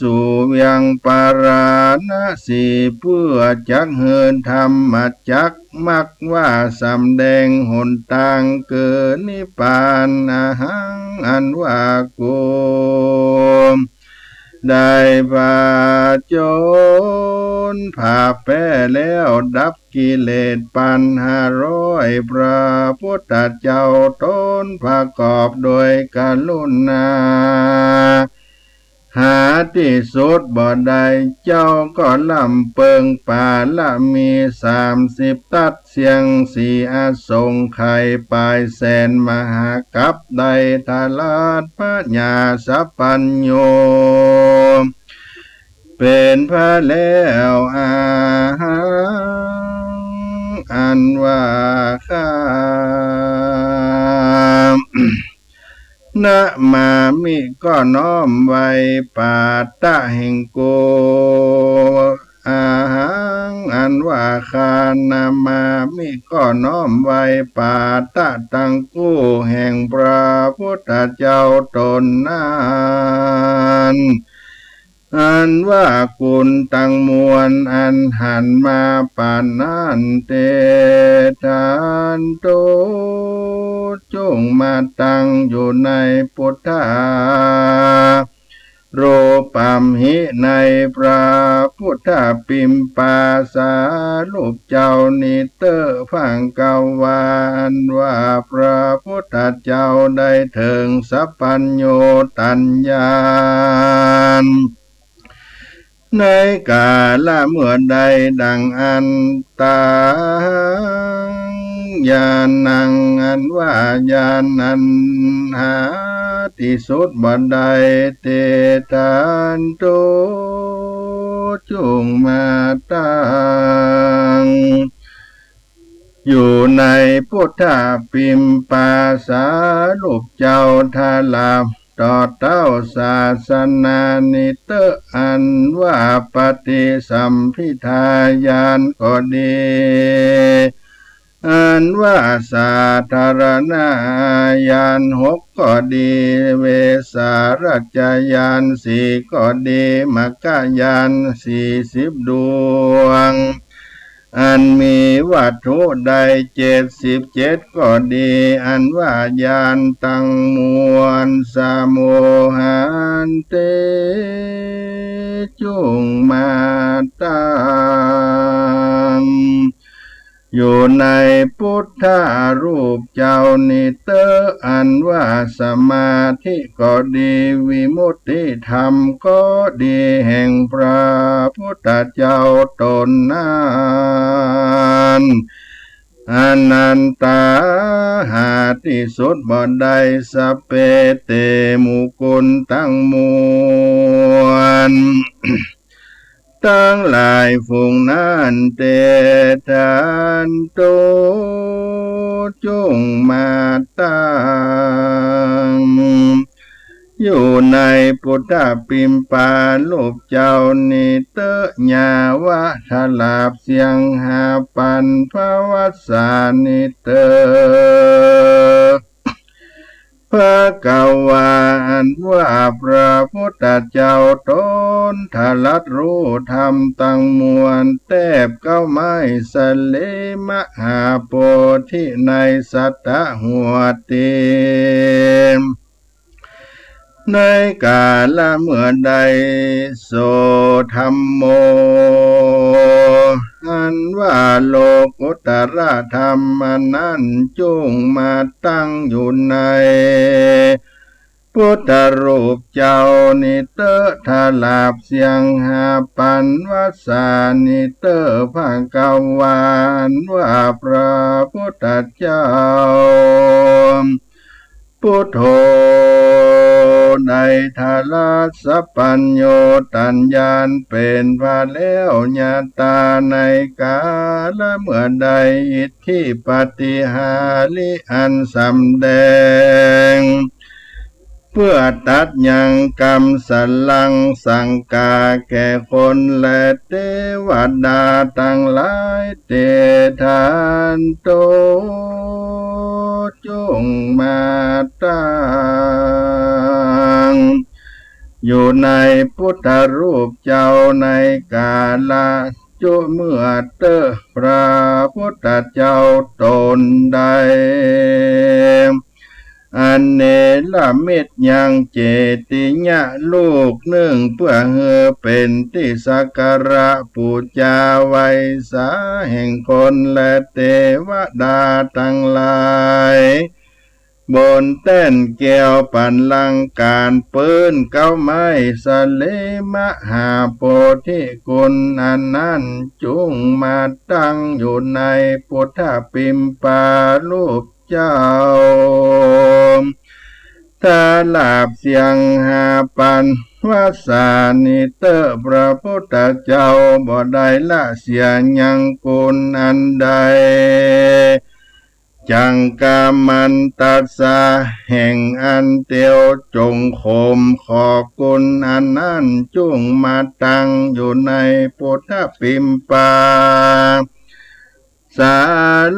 สู่เวียงปาราณสี เพื่อจักหื้อธรรมจักร มักว่าสำแดงหนตางเกิดนิพพาน อาหัง อันว่ากู ได้ผจญ ผ่าแป๊แล้วดับกิเลสปัญหาร้อย พระพุทธเจ้าตนประกอบโดยกรุณา หาตี้สุดบ่ได้ เจ้าก็ลำเปิงปารมีสามสิบ ตัดเสี้ยงสีอสงไขยปายแสนมหากัป ได้ถลาดพญาสัพพัญญู เป๋นพระแล้ว อาหัง อันว่าข้า นะมามิ ก็น้อมไหว้ปาตะแห่งกู อาหัง อันว่าข้า นะมามิ ก็น้อมไหว้ปาตะตังกู้แห่งพระพุทธเจ้าตนนั้น อันว่ากุณตังมวลอันหันมาปานนั้น เต ทันตุ จุ่งมาตั้งอยู่ในปุทธารูปัมหิ ในพระปุทธปิมปาสารูปเจ้านี้เต๊อะ ภังกวา อันว่าพระพุทธเจ้าได้เถิงสัพพัญญูตัญญาณ ในกาละเมื่อใดดังอันตัง ญาณัง อันว่าญาณอันหาตี้สุดบ่ได้ เต ทันตุ จุ่งมาตั้ง อยู่ในปุทธปิมปาสารูปเจ้า ถลาดต่อเต้าศาสนานี้เต๊อะ อันว่าปฏิสัมภิทาญาณก็ดี อันว่าสาธารณญาณหกก็ดี เวสารัจจญาณสี่ก็ดี มัคคญาณสี่สิบดวง อันมีวัตถุได้เจ็ดสิบเจ็ดก็ดี อันว่าญาณตังมวล สโมหันติ จุ่งมาตั้ง อยู่ในปุทธรูปเจ้านี้เต๊อะ อันว่าสมาธิก็ดี วิมุตติธรรมก็ดี แห่งพระพุทธเจ้าตนนั้น อนันตา หาตี้สุดบ่ได้ สัพเพเต หมู่กุลตังมวล ตังหลายฝูงนั้น เต ทันตุ จุ่งมาตั้ง อยู่ในปุทธปิมปารูปเจ้านี้เต๊อะ ยาวะ ถลาบเสียงหาปัน ภวัสสานี้เต๊อะ ภควา อันว่าพระพุทธเจ้าตนตรัสฮู้ธรรมตังมวล แต๊บเก๊าไม้สะเล มหาโพธิในสัตตหัวตี้ ในก๋าละเมื่อใด โส ธัมโม อันว่าโลกุตตรธรรมอันนั้น จุ่งมาตั้งอยู่ใน พุทธรูปเจ้านี้เต๊อะ ถลาบเสียงหาปัน ภวัสสานี้เต๊อะ ภควา อันว่าพระพุทธเจ้า พุทโธ ได้ทรัสสัพพัญญูตัญญาณเป๋นพระแล้ว ญาตา ในก๋าละเมื่อใด อิทธิปาฏิหาริย์อันสำแดง เปื้อตัดยังกรรมสลังสังกาแก่คนและเตวดาตังหลาย เต ทันตุ จุ่งมาตั้ง อยู่ในพุทธรูปเจ้าในก๋าละจุ่งเมื่อเต๊อะ พระพุทธเจ้าตนได้ อเนรมิตยังเจติยะลูกนึ่ง เปื้อหื้อเป๋นตี้สักการะปู๋จาไหว้สาแห่งคนและเตวดาตังหลาย บนแต้นแก้วปันลังก์ ก๋านปื๊นเก๊าไม้สะเล มหาโพธิกุลอันนั้น จุ่งมาตั้งอยู่ในพุทธปิมปารูปเจ้า ถลาบเสียงหาปัน ภวัสสานี้เต๊อะ พระพุทธเจ้าบ่ได้ละเสียยังกุลอันใด จังกามันตัสสะ แห่งอันเตียวจงขม ขอกุลอันนั้น จุ่งมาตั้งอยู่ในพุทธปิมปา สา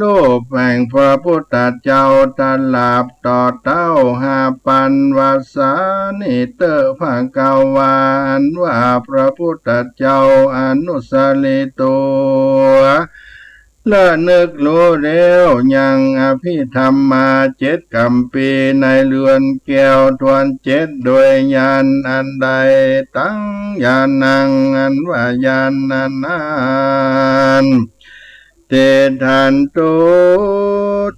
รูปแห่งพระพุทธเจ้า ถลาบต่อเต้าหาปัน ภวัสสานี้เต๊อะ ภควา อันว่าพระพุทธเจ้าอนุสริตัว ระนึกฮู้แล้วยังอภิธรรมาเจ็ดกัมภีร์ในเรือนแก้วถ้วนเจ็ด โดยญาณอันใด ตังญาณัง อันว่าญาณอันนั้น เต ทันตุ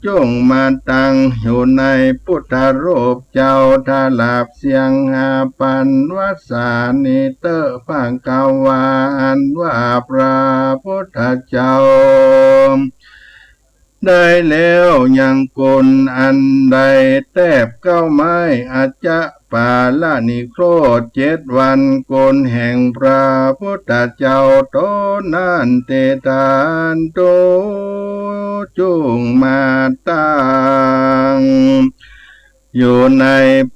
จุ่งมาตั้งอยู่ในพุทธรูปเจ้า ถลาบเสียงหาปัน ภวัสสานี้เต๊อะ ภควา อันว่าพระพุทธเจ้า ได้แล้วยังกุลอันใด แต๊บเก๊าไม้อัจจปาลนิโครธเจ็ดวัน กุลแห่งพระพุทธเจ้าตนนั้น เต ทันตุ จุ่งมาตั้ง อยู่ใน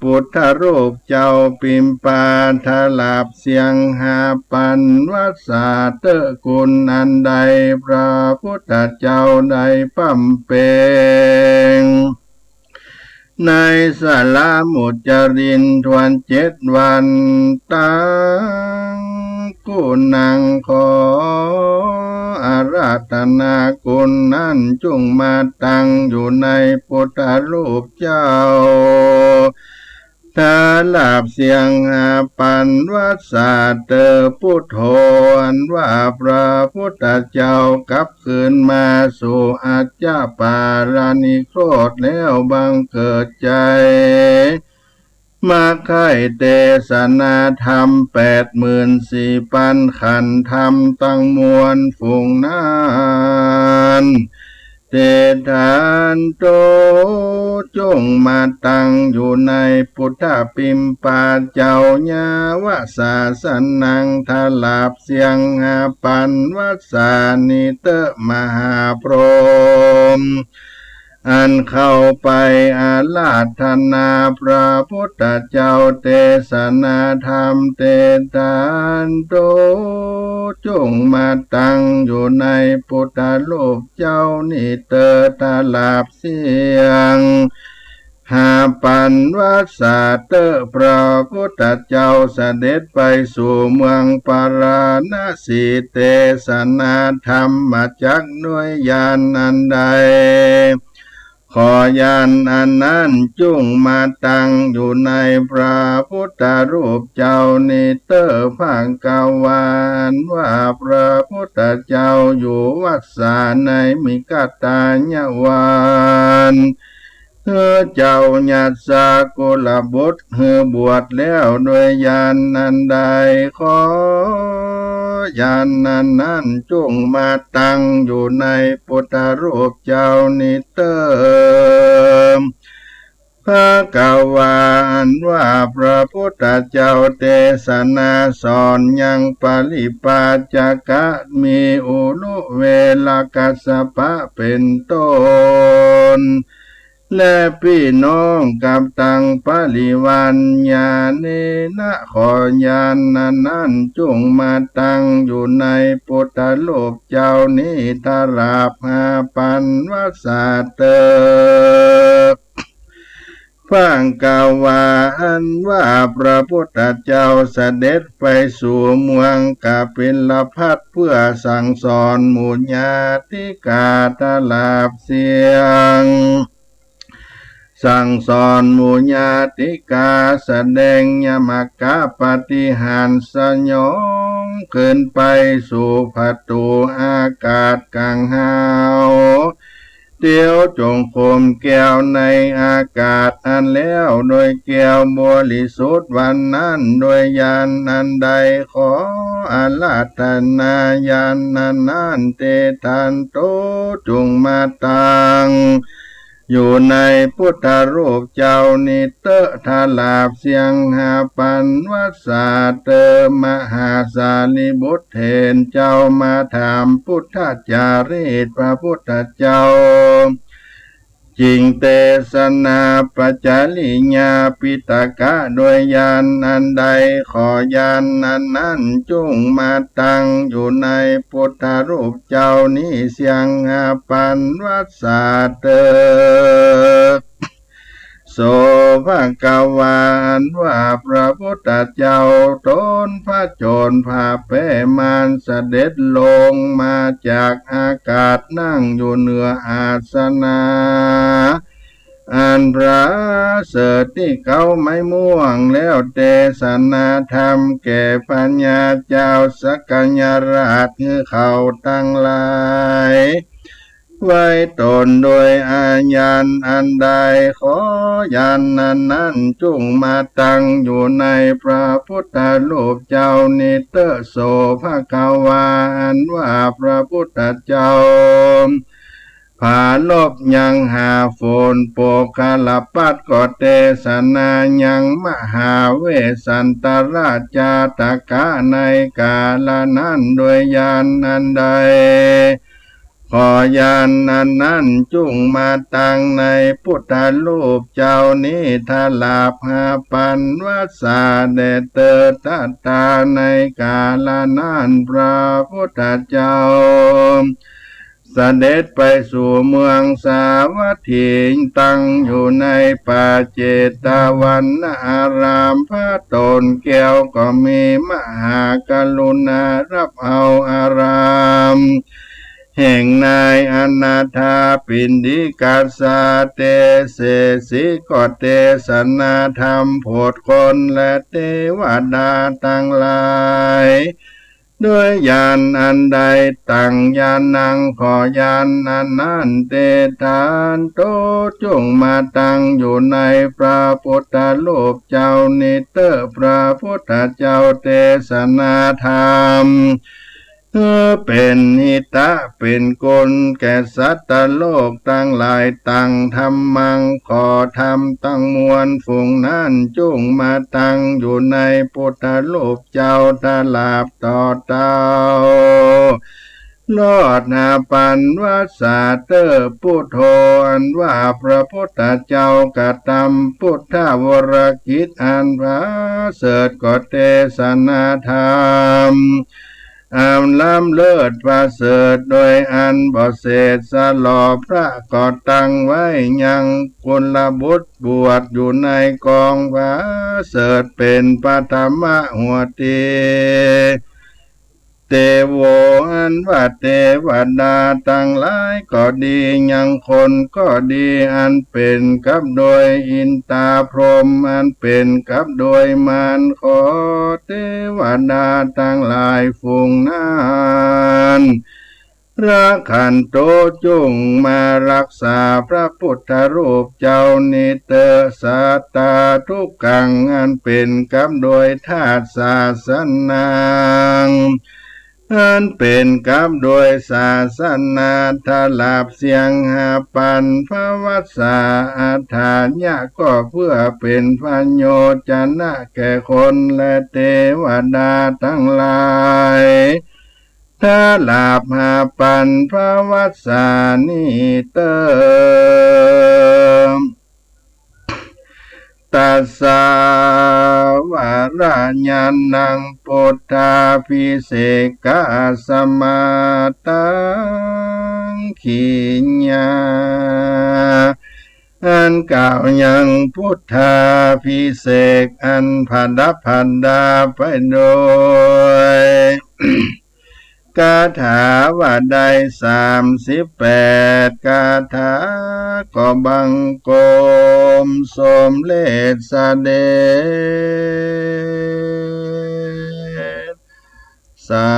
พุทธรูปเจ้าปิมปา ถลาบเสียงหาปัน ภวัสสา เต๊อะ กุลอันใด พระพุทธเจ้าได้บำเพ็ง ในสลมุจจรินถ้วนเจ็ดวัน ตัง กุณัง ขออ รัตนกุณนั้นจุ่งมาตั้งอยู่ในปุทธรูปเจ้า ตลาบเสียงหาปันวัสสาเตอ ปุทโธ อันว่าพระพุทธเจ้ากลับคืนมาสู่อัจจปาลนิโครธแล้วบังเกิดใจ๋ มาใค่เตสนาธรรมแปดหมื่นสี่ปันขันธรรมตังมวลฝูงนั้น ติฏฐันโต จุ่งมาตั้งอยู่ในปุทธปิมปาเจ้า ญาวสาสนัง ตลาบเสียงหาปันวัสสานิเตอ มหาพรหม อันเข้าไปอาราธนาพระพุทธเจ้า เตสนาธรรม ติฏฐันโต จุ่งมาตั้งอยู่ในปุทธรูปเจ้านี้เตอ ตลาบเสียงหาปันวัสสาเตอ พระพุทธเจ้าเสด็จไปสู่เมืองปาราณสี เตสนาธรรมจักรด้วยญาณอันใด ขอญาณอันนั้นจุ่งมาตั้งอยู่ในพระพุทธรูปเจ้านี้เตอ ภควา อันว่าพระพุทธเจ้าอยู่วัสสาในมิคทายวัน หื้อเจ้ายัสสะกุลบุตรหื้อบวชแล้วด้วยญาณอันใด ขอญาณอันนั้นจุ่งมาตั้งอยู่ในปุทธรูปเจ้านี้เตอ ภควา อันว่าพระพุทธเจ้าเตสนาสอนยังปริพาชกะ มีอุรุเวลกัสสปะเป๋นต้น และปี้น้องกับตังปริวาร ญาเณนะ ขอญาณอันนั้นจุ่งมาตั้งอยู่ในปุทธรูปเจ้านี้ ตลาบหาปันวัสสาเตอ ภควา อันว่าพระพุทธเจ้าเสด็จไปสู่เมืองกบิลพัสสะ เพื่อสั่งสอนหมู่ญาติกา ตลาบเสียงสั่งสอนหมู่ญาติกา แสดงยมกปาฏิหาริย์ สยองขึ้นไปสู่ประตู๋อากาศก๋างหาว เตียวจงกรมแก้วในอากาศอันแล้วโดยแก้วบริสุทธิ์วันนั้นด้วยญาณอันใด ขออาราธนาญาณอันนั้น ติฏฐันโต จุ่งมาตั้งอยู่ในปุทธรูปเจ้านี้เต๊อะ ทราบเสียงหาปัญวัสสาเต๊อะ มหาสารีบุตรเถรเจ้ามาถามปุทธจารีตพระปุทธเจ้า จึงเตสนาปจจริยาปิฏฐกะ โดยญาณอันใด ขอญาณอันนั้นจุ่งมาตั้งอยู่ในปุทธรูปเจ้านี้เสียงหาปัญวัสสาเต๊อะ โส ภควา อันว่าพระปุทธเจ้าตนผจญพระแปมารเสด็จลงมาจากอากาศ นั่งอยู่เหนืออาสนะ อันประเสริฐตี้เก๊าไม้ม่วง แล้วเตสนาธรรมแก่พญาเจ้าสักยราชหื้อเขาตังหลาย ไว้ตนโดยอาญาณอันใด ขอญาณอันนั้นจุ่งมาตั้งอยู่ในพระปุทธรูปเจ้านี้เต๊อะ โส ภควา อันว่าพระปุทธเจ้าผารบยังหาฝน โปคคัลลปัตตก็เตสนายังมหาเวสสันตราชจาตกะ ในกาละนั้นโดยญาณอันใด ขอญาณอันนั้นจุ่งมาตั้งในปุทธรูปเจ้านี้ ทราบหาปัญวัสสาแด่เต๊อะ ตถา ในกาละนั้นพระปุทธเจ้าเสด็จไปสู่เมืองสาวัตถี ตั้งอยู่ในป่าเจตวันนาราม พระตนแก้วก็มีมหากรุณารับเอาอาราม แห่งนายอนาถปิณฑิกะเสส เสสีก็เตสนาธรรมโผดคนและเตวดาตังหลาย โดยญาณอันใดตัง ญาณัง ก็ญาณอันนั้น เตถาโต จุ่งมาตังอยู่ในพระพุทธรูปเจ้านี้เต๊อะ พระพุทธเจ้าเตสนาธรรม เออ เป๋นหิตะ เป๋นกุณแก่สัตว์โลกตังหลายตัง ธัมมัง ก็ธรรมตังมวลฝูงนั้น จุ่งมาตังอยู่ในพุทธรูปเจ้า ตลาบต่อเต้า รอดห้าปันวัสสะเต๊อะ ปุทโธ อันว่าพระพุทธเจ้ากระตำพุทธวรกิจอันประเสริฐก็เตสนาธรรม อันล้ำเลิศประเสริฐ โดยอันบ่เสร็จสลอ พระก็ตังไว้ยังกุลบุตรบวชอยู่ในกองประเสริฐ เป๋นปฐมหัวตี เตโว อันว่าเตวดาตังหลายก็ดี ยังคนก็ดี อันเป๋นกับโดยอินตาพรหม อันเป๋นกับโดยมาร ขอเตวดาตังหลายฝูงนั้น รักขันตุ จุ่งมารักษาพระพุทธรูปเจ้านี้เต๊อะ สัตตาทุกขัง อันเป๋นกับโดยธาตุศาสนัง อันเป๋นกับโดยศาสนา ตลาบเสี้ยงห้าปันพวัสสะ อัฏฐายะ ก็เพื่อเป๋นประโยชนะแก่คนและเตวดาตังหลาย ตลาบห้าปันพวัสสะนี้เต๊อะ ตัสสะวะระญาณัง พุทธาภิเศกะสมาตัง ขีญา อันกล่าวยังพุทธาภิเษกอันผดับผดาไปโดย คาถาว่าได้สามสิบแปดคาถา ก็บังคมสมเร็จเสด็จ สา